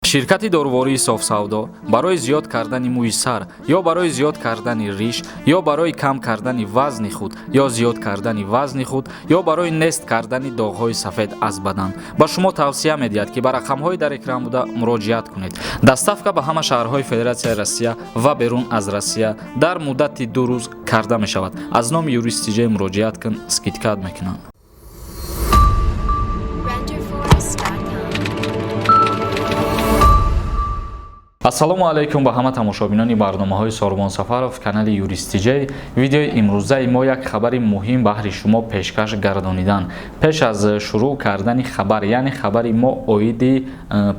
Ширкати дорувории Софсавдо барои зиёд кардани мӯи сар ё барои зиёд кардани риш ё барои кам кардани вазни худ ё зиёд кардани вазни худ ё барои нест кардани доғҳои сафед аз бадан ба шумо тавсия медиҳад, ки ба рақамҳои дар экран буда муроҷиат кунед. Доставка ба ҳама шаҳрҳои Федератсияи Россия ва берун аз Россия дар муддати 2 рӯз карда мешавад. Аз номи Юрист Тиҷей муроҷиат кун, скидка мекунанд. Renderforest.com. Ассалому алайкум ба ҳама тамошобинони барномаҳои Сорбон Сафаров, канали Юрист Тиҷей. Видеои имрӯзаи мо як хабари муҳим баҳри шумо пешкаш гардонидан. Пеш аз шурӯъ кардани хабар, яъне хабари мо оиди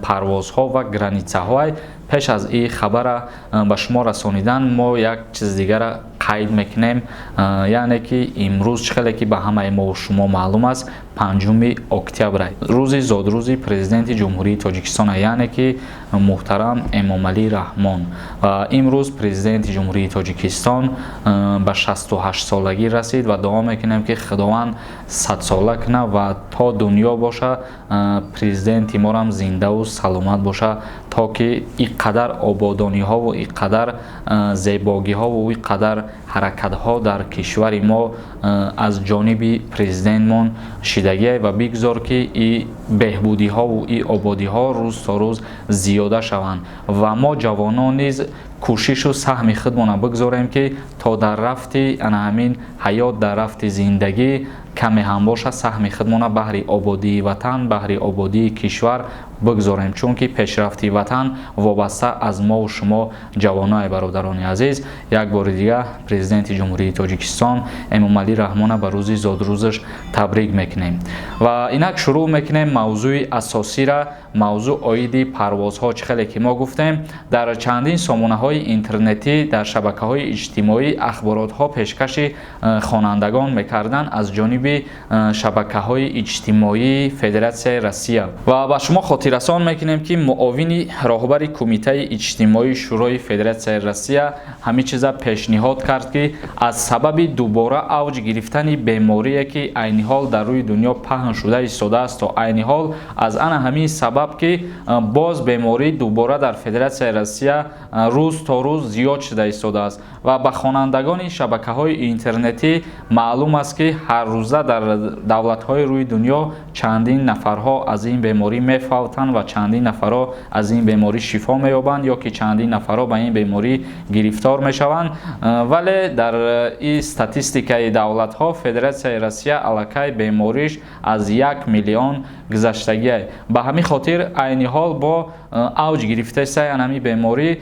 парвозҳо ва границаҳоай, пеш аз ин хабара ба шумо расонидан мо як чиз дигара қайд мекунем, яъне ки имрӯз чӣ хеле ки ба ҳамаи мо шумо маълум аст, 5 октябр рӯзи зодрӯзи президенти Ҷумҳурии Тоҷикистон, яъне ки муҳтарам Эмомалӣ Раҳмон. Ва имрӯз президенти Ҷумҳурии Тоҷикистон ба 68 солагӣ расид ва дуо мекунем, ки Худованд садсола кунад ва то дунё боша президенти морам зиндаву саломат боша, то ки ин қадар ободониҳову ин қадар зебогиҳову ин қадар ҳаракатҳо дар кишвари мо аз ҷониби президентмон шидагие ва бигзор, ки и беҳбудиҳову и ободиҳо рӯз то рӯз зиёда шаванд ва мо ҷавонон низ кӯшишу саҳми худмона бигзорем, ки то дар рафти ана ҳамин ҳаёт, дар рафти зиндагӣ каме ҳам боша саҳми худмона баҳри ободии ватан, баҳри ободии кишвар бигзорем, чунки пешрафти ватан вобаста аз мову шумо ҷавонои. Бародарони азиз, як бори дигар президенти Ҷумҳурии Тоҷикистон Эмомалӣ Раҳмона ба рӯзи зодрӯзаш табрик мекунем. Ва инак шурӯъ мекунем мавзӯи асосира, мавзӯъ оиди парвозҳо. Чӣ хеле ки мо гуфтем, дар чандин сомонаҳои интернетӣ, дар шабакаҳои иҷтимоӣ ахборотҳо пешкаши хонандагон мекарданд аз ҷониби шабакаҳои иҷтимоии Федератсияи Россия. Ва ба шумо хотиррасон мекунем, ки муовини роҳбари Кумитаи иҷтимоии Шӯрои Федератсияи Россия ҳамин чиза пешниҳод кард, ки аз сабаби дубора авҷ гирифтани беморие, ки айни ҳол дар рӯи дунё паҳн шуда истодааст, то айни ҳол аз ана ҳамин сабаб, ки боз беморӣ дубора дар Федератсияи Россия рӯз то рӯз зиёд шуда истодааст. Ва ба хонандагони шабакаҳои интернетӣ маълум аст, ки ҳаррӯза дар давлатҳои рӯи дунё чандин нафарҳо аз ин беморӣ мефавтанд ва чандин нафарҳо аз ин беморӣ шифо меёбанд ё ки чандин нафарҳо ба ин беморӣ гирифтор мешаванд. Вале дар ин статистикаи давлатҳо Федератсияи Россия аллакай бемориш аз 1 миллион гузаштагиай. Ба ҳамин хотир айни ҳол бо авҷ гирифтаи ҳамин беморӣ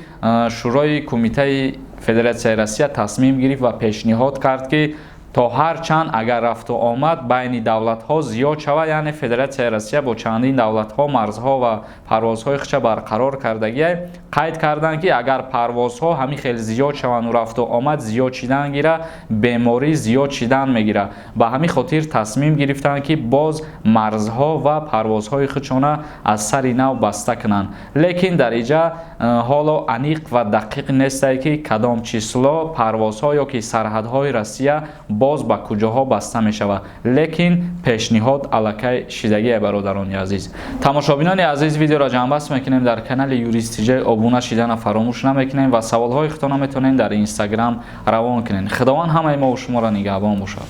Шӯрои Кумитаи Федератсияи Россия тасмим гирифт ва пешниҳод кард, ки то ҳар чанд агар рафту омад байни давлатҳо зиёд шавад, яъне Федератсияи Россия бо чандин давлатҳо марзҳо ва парвозҳои худша барқарор кардагиай, қайд карданд, ки агар парвозҳо ҳамин хел зиёд шаванду рафту омад зиёд шидан гира, беморӣ зиёд шидан мегирад. Ба ҳамин хотир тасмим гирифтанд, ки боз марзҳо ва парвозҳои худшона аз сари нав баста кунанд. Лекин дар иҷа ҳоло аниқ ва дақиқ нестае, ки кадом число парвозҳо ё ки сарҳадҳои Россия боз ба куҷоҳо баста мешавад, лекин пешниҳод аллакай шидагие. Бародарони азиз, тамошобинони азиз, видеоро ҷамъбаст мекунем. Дар канали Юрист Тиҷай обуна шидана фаромӯш намекунем ва саволҳои худтона метавонед дар Инстаграм равон кунед. Худованд ҳамаи мову шуморо нигаҳбон бошад.